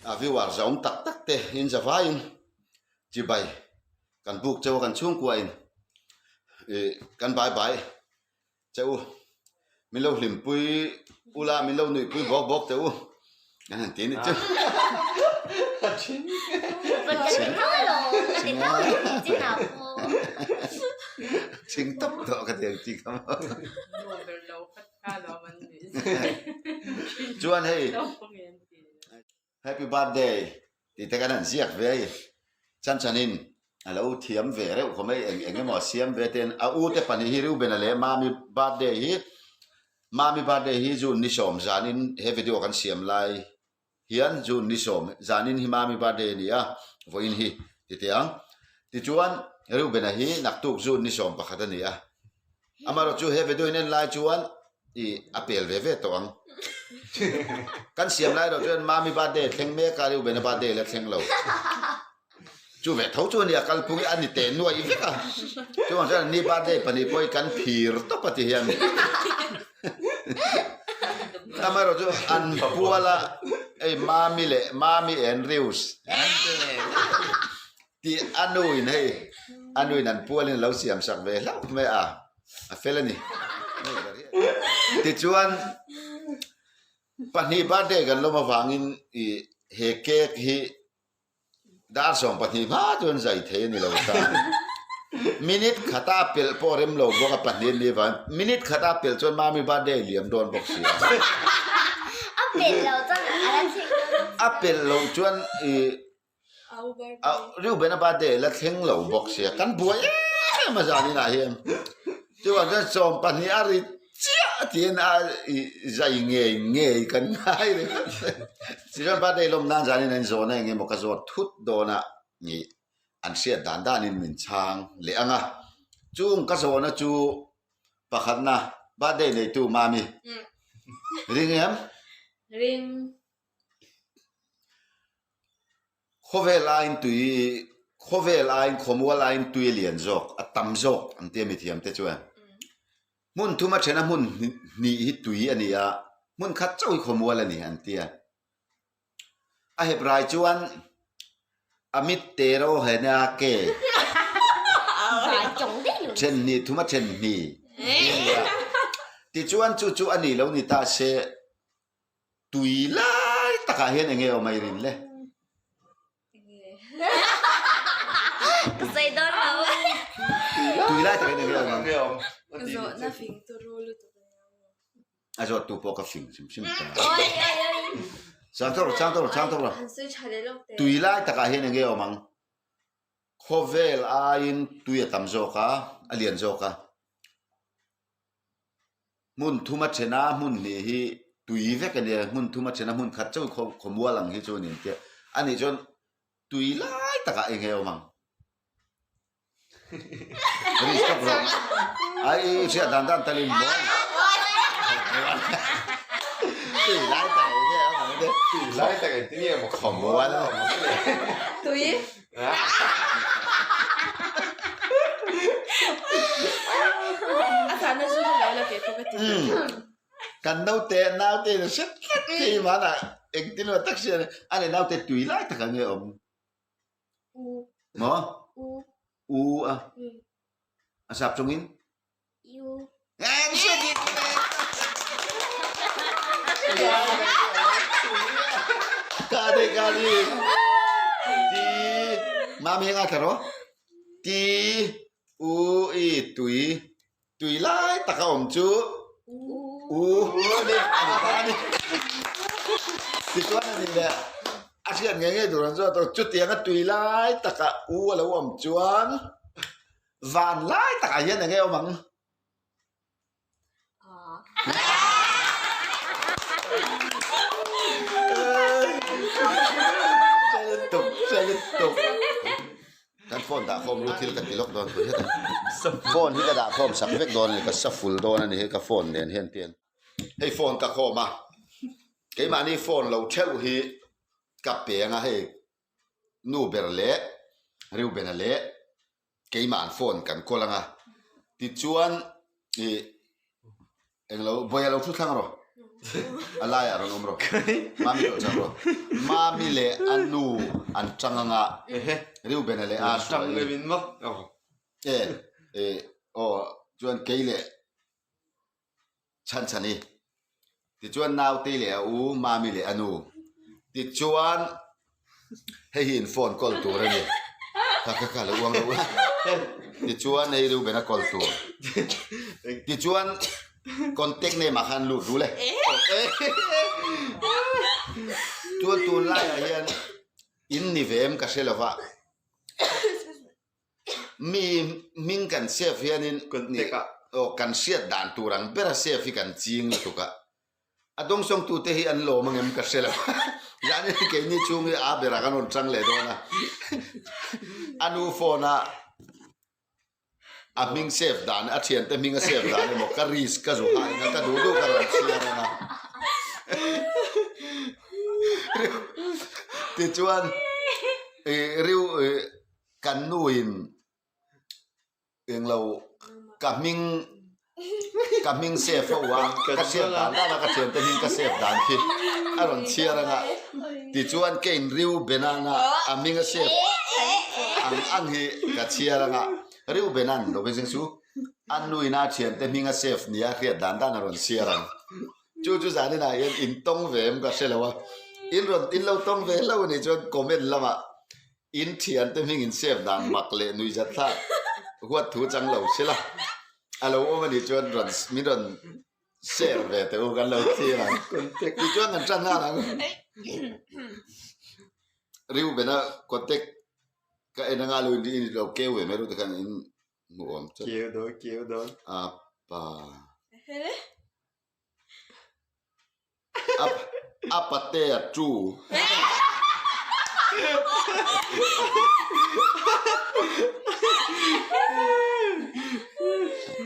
A viewer zawng tak tak te in zavaiin chibai kan buk cheu a kan chhungkua in ih kan bai bai che u min lo hlimpui ula min lo nuihpui bawk bawk che u an han ti a ni chu. Chhing tawp tawh ka ti ang chi kha maw. Chuan hei Happy birthday tih te kan han ziak ve a i chhan chhanin a lo thiam ve reuh khawp mai eng eng emaw a siam ve ten a u te pahnih hi Reuben-a leh Mami birthday hi Mami birthday hi June ni sawm zanin he video kan siam lai hian June ni sawm zanin hi Mami birthday a ni a vawiin hi ti teh ang tichuan Reuben-a hi naktuk June ni sawm pakhat a ni a. Amaherawh chu he video in en lai chuan ih a pel ve ve tawh ang. Kan siam lai erawh chuan Mami birthday thleng mek a, Reubena birthday la thleng lo. Chu ve tho chu a nia kalphung hi a ni teh nuai vek a. Chuvang chuan ni birthday pahnih pawh hi kan phir tawp a ti hian. Amaherawh chu an pual a hei Mami leh Mami and Reus an ti. Tih a nuin hei a nuin an pualin a lo siam sak ve hlauh mai a, a fel a ni. Tichuan pahnih birthday kan lawm avangin ih he cake hi dar 12 hma chuan zai thei a ni lo ta. Minute khata a pelh pawh rem lo bawk a pahnih a nih avangin minute khata a pelh chuan mami birthday a liam dawn bawk si a. A pelh loh chuan a la thleng dawn bawk si a. A pelh loh chuan ih Reuben a birthday la thleng lo bawk sia kan buai em a zan inah hian chuvang chuan 12 a ri chiah tiin a zai ngei ngei kan ngai ringawt tichuan birthday lawm nan zan in an zawhna eng emaw ka zawt thut dawn a ih an hriat dan danin min chhang leh ang a chung ka zawhna chu pakhatna birthday neitu mami ring em? Ring. Khawvel aiin tui khawvel aiin khawmual aiin tui a lian zawk a tam zawk an tia mithiam te chuan hmun thum a then a hmun hnih hi tui a ni a hmun khat chauh hi khawmual a ni an tia a hep rai chuan a mit te ro he nia ke then hnih thum a then hnih tichuan chu chu a ni lo ni ta se. Tui lai takah hian enge awm a i rin le? Ka sawi dawn lo. Tui lai takah hian enge awm ang? Zawhna fing turu lutuk a nia maw? A zawt tu pawh ka fing hrim hrim ta. Chang tawk rawh, chang tawk rawh, chang tawk rawh. Han sawi tha leh lawk teh. Tui lai takah hian enge awm ang? Khawvel aiin tui a tam zawk a, a lian zawk a. Hmun thum a then a, hmun hnih hi tui vek a nia, hmun thum a then a, hmun khat chauh khaw khawmual ang hi chu a ni ang tia. A nih chuan tui lai takah eng nge awm ang? Ri stop rawh. Ai i hriat dan dan talin maw? Tui lai takah eng nge awm ang te? Tui lai takah engtin nge maw khawmual a awm ang le? Tui. Kan naute naute in a hre tlat thei mana engtin emaw tak hriat a ni naute tui lai tak ang nge awm maw u a a sap chungin Kadi kadi ti mami nga tharo ti u i tui tui lai taka awm chu u ani ani ta ani tichuan ani leh a hriat ngei ngei tur ang chuan chutianga tui lai taka u alo awm chuan Van lai takah hian eng nge awm ang? Tuk tuk kan phone dah khawm ru thil ka ti lawk dawn tih heta phone hi ka dah khawm sak vek dawn a ni ka sa full dawn a ni hei ka phone nen hian pian hei phone ka khawm a keimahni phone lo theuh hi ka peng a hei Nu ber leh Reubena leh keimah an phone kan call anga tichuan ih englo vawi a lo thu thlang rawh. A laiah rawn awm rawh. Mami tawh chak rawh. Mami leh a nu an tang anga Reubena leh a hruai. E e aw chuan kei leh Chhanchhani. Tichuan Nautei leh a u Mami leh a nu. Tichuan hei hi in phone call tur a ni. Kha kha kha lo uang lo uang. Tichuan hei Reubena call tur. Tichuan contact name ah khan lut rul e. Chuan tunlaiah hian in ni ve em ka hre lo va. Mi hming kan save hianin aw kan hriat dan tur ang bera save hi kan ching lutuk a, a dawngsawngtute hi an lawm angem ka hre lo zanin keini chhung hi a berah kan rawn chang leh dawn a, a nu phone a a hming save dan a thiante hming a save dan emaw ka risk ka zu hain a ka duh duh ka rawn chhiar ang a tichuan ih riu ih. Kan nuin englo ka hming ka hming save ho a, ka hriat dan dan a ka thiante hming ka save dan khi a rawn chhiar anga tichuan ka in Reuben-a anga a hming a save ang ang hi ka chhiar anga Reuben-a'n lo beiseng chu a nuin a thiante hming a save nia hriat dan dan a rawn chhiar ang. Chu chu zaninah hian in tawng ve em ka hre lo a, in rawn in lo tawng ve hlauh a nih chuan comment lamah In thiante hming in save dan mak leh nui zat thlak huat thu chang lo sila a lo awm a nih chuan rawn min rawn share ve teh u kan lo thlir ang tichuan kan tan nghal ang Reuben-a contact ka en anga lo in lo keu ve mai ru tikhan in hmuh awm chuan Keu dawn keu dawn apa A patea tu.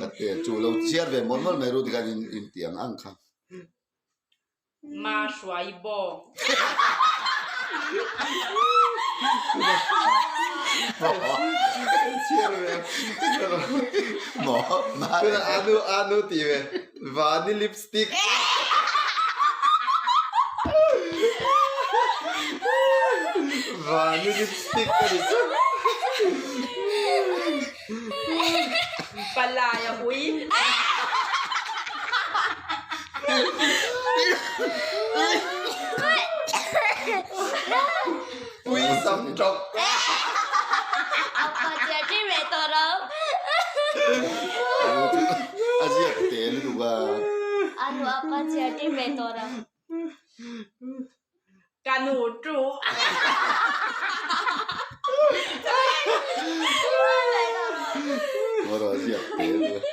Patea tu lo chhiar ve mawlh mawlh mai ru tikhan in in ti ang ang kha. Ma hruai bawng. Chhiar ve. Maw ma. Anu anu ti ve. Vani lipstick. Vani lipstick ka ni chu. Palai a ui. Ui sam tawp. A ziak te lutuk a. Anu apa chhiar tir ve tawh lo. Ka nu tu. Mawro a ziak te lutuk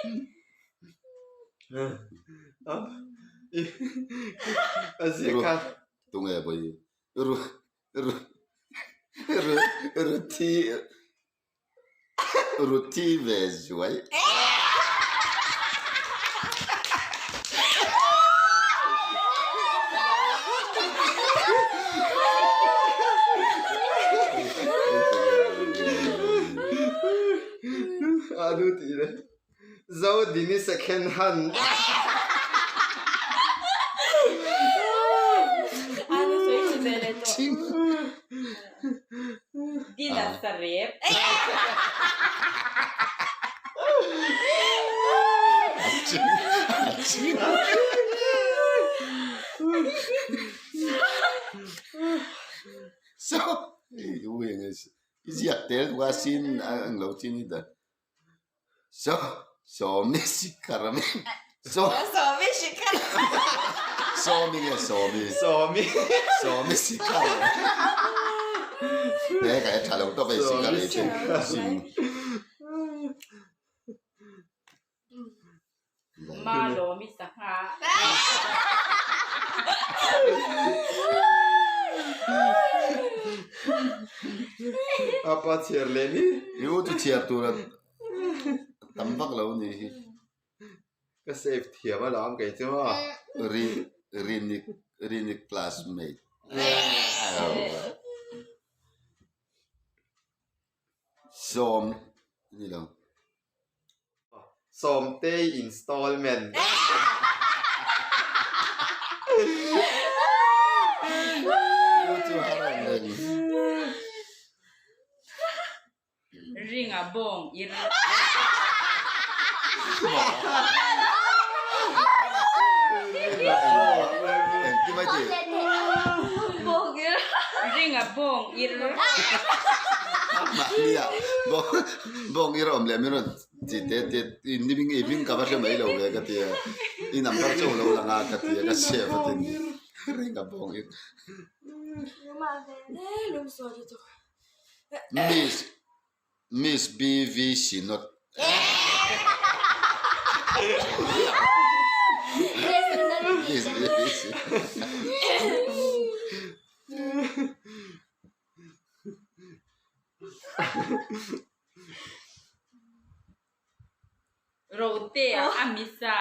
a. A ziak kha. Tunge bawi. Ru ru ru ruthi Ruthi ve zuai. Anu tih le Zodini second hand. Anu sawi tha ve leh tawh. Dina sarep. So, i ziak tel tuk a sin ang lo chin i dah. So, Sawmi Sikharami. So, Sawmi Shikhar. Sawmi nge Sawmi? Sawmi. Sawmi Sikhar. He ka e tha lo tawp ei Sikhar ei chu. Sim. Ma lawmi sangha. Apa chhiar leh ni. I u chu chhiar tur a tam vak lo ni hi. Ka save thiam a lam kei chu maw. Ri Rinik Rinik classmate. Sawm ni lo. Sawmtei installment. Ringa bawng ir. Engti mai ti? Bawng ir. Ringa bawng ir. Mahnia bawng bawng ir awm leh min rawn ti te te i niming i hming ka va hre mai lo ve ka ti a. I number chu lo lang a ka ti a ka save a tin. Ringa bawng ir. Miss Miss BV Sinot. Miss BV Sinot. Rotea a misa.